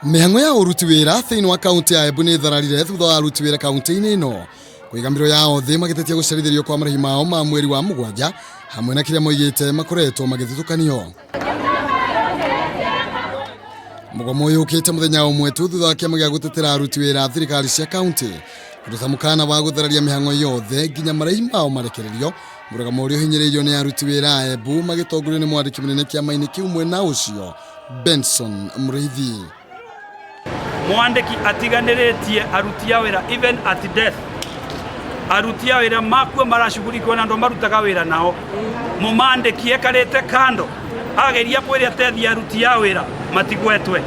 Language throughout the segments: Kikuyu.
Mĩhang'o ya ũruti wĩra thĩinĩ wa kaunti ya Embu nĩ ĩthararire thutha wa aruti wĩra kaunti-inĩ ĩno kũiga mĩro yao thĩ magĩtetia gũcerithĩrio kwa marĩhi mao ma mweri wa mũgwanja hamwe na kĩrĩa moigĩte makoretwo magĩthutũkanio. Mũgomo ũyũ ũkĩte mũthenya ũmwe tu thutha wa kĩama gĩa gũtetera aruti wĩra a thirikari cia kaunti kũruta mũkana wa gũthararia mĩhang'o yothe nginya marĩhi mao marekererio. Mũrũgamo ũrĩa ũhinyĩrĩirio nĩ aruti wĩra a Embu magĩtongorio nĩ mwandĩki mũnene kĩama-inĩ kĩu mwena ũcio Benson Mũrĩithi. Mwandĩki atiganĩrĩtie aruti a wĩra even at death. Aruti a wĩra makua maracugurikwo na andũ marutaga wĩra nao. Mũmandĩki ekarĩte kando ageria kwĩrĩa ateithia aruti a wĩra matigwetwe.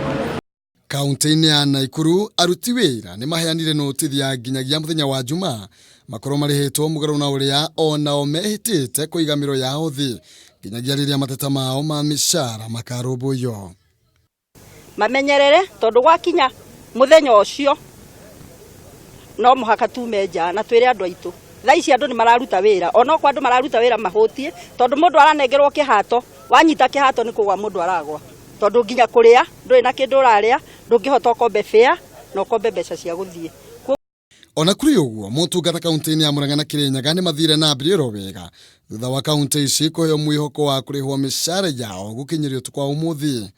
Kaunti-inĩ ya Naikuru aruti wĩra nĩ maheanire notithi ya nginyagia mũthenya wa Jumaa makorwo marĩhĩtwo mũgarũ na ũrĩa o nao mehĩtĩte kũiga mĩro yao thĩ nginyagia rĩrĩa mateta mao ma mĩcara makarũmbũiyo. Mamenyerere tondũ gwakinya mũthenya ũcio no mũhaka tume nja na twĩre andũ aitũ. Thaa ici andũ nĩ mararuta wĩra, onokorwo andũ mararuta wĩra mahũtiĩ, tondũ mũndũ aranengerwo kĩhato, wanyita kĩhato nĩ kũgwa mũndũ aragwa. Tondũ nginya kũrĩa ndũrĩ na kĩndũ ũrarĩa, ndũngĩhota ũkombe fare na ũkombe mbeca cia gũthiĩ. Ona kũrĩ ũguo, motungata kaunti-inĩ ya Murang'a na Kirinyaga nĩ mathire na mbere oro wega thutha wa kaunti ici kũheo mwĩhoko wa kũrĩhwo mĩcara yao gũkinyĩria ũtukũ wa ũmũthĩ.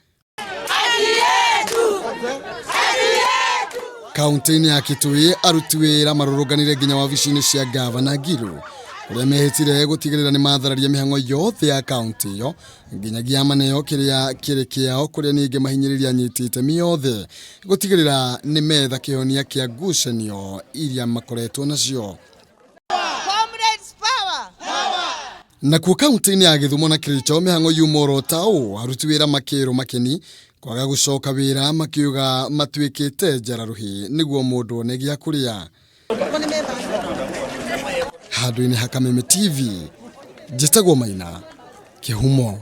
Kaunti-inĩ ya Kitui, aruti wĩra marũrũnganire nginya wabici-inĩ cia gavana Ngilu kũrĩa mehĩtire gũtigĩrĩra nĩ mathararia mĩhang'o yothe ya kaunti ĩyo nginyagia maneo kĩrĩa kĩrĩ kĩao kũrĩa ningĩ mahinyĩrĩria anyiti itemi othe gũtigĩrĩra nĩ metha kĩhonia kĩa ngucanio iria makoretwo nacio. Nakuo kaunti-inĩ ya Gĩthumo na Kericho mĩhang'o yuma oro ta ũũ, aruti wĩra makĩrwo makeni kwaga gũcoka wĩra makiuga matuĩkĩte njara rũhĩ nĩguo mũndũ one gĩa kũrĩa. Handũ-inĩ ha Kameme TV, njĩtagwo Maina Kĩhumo.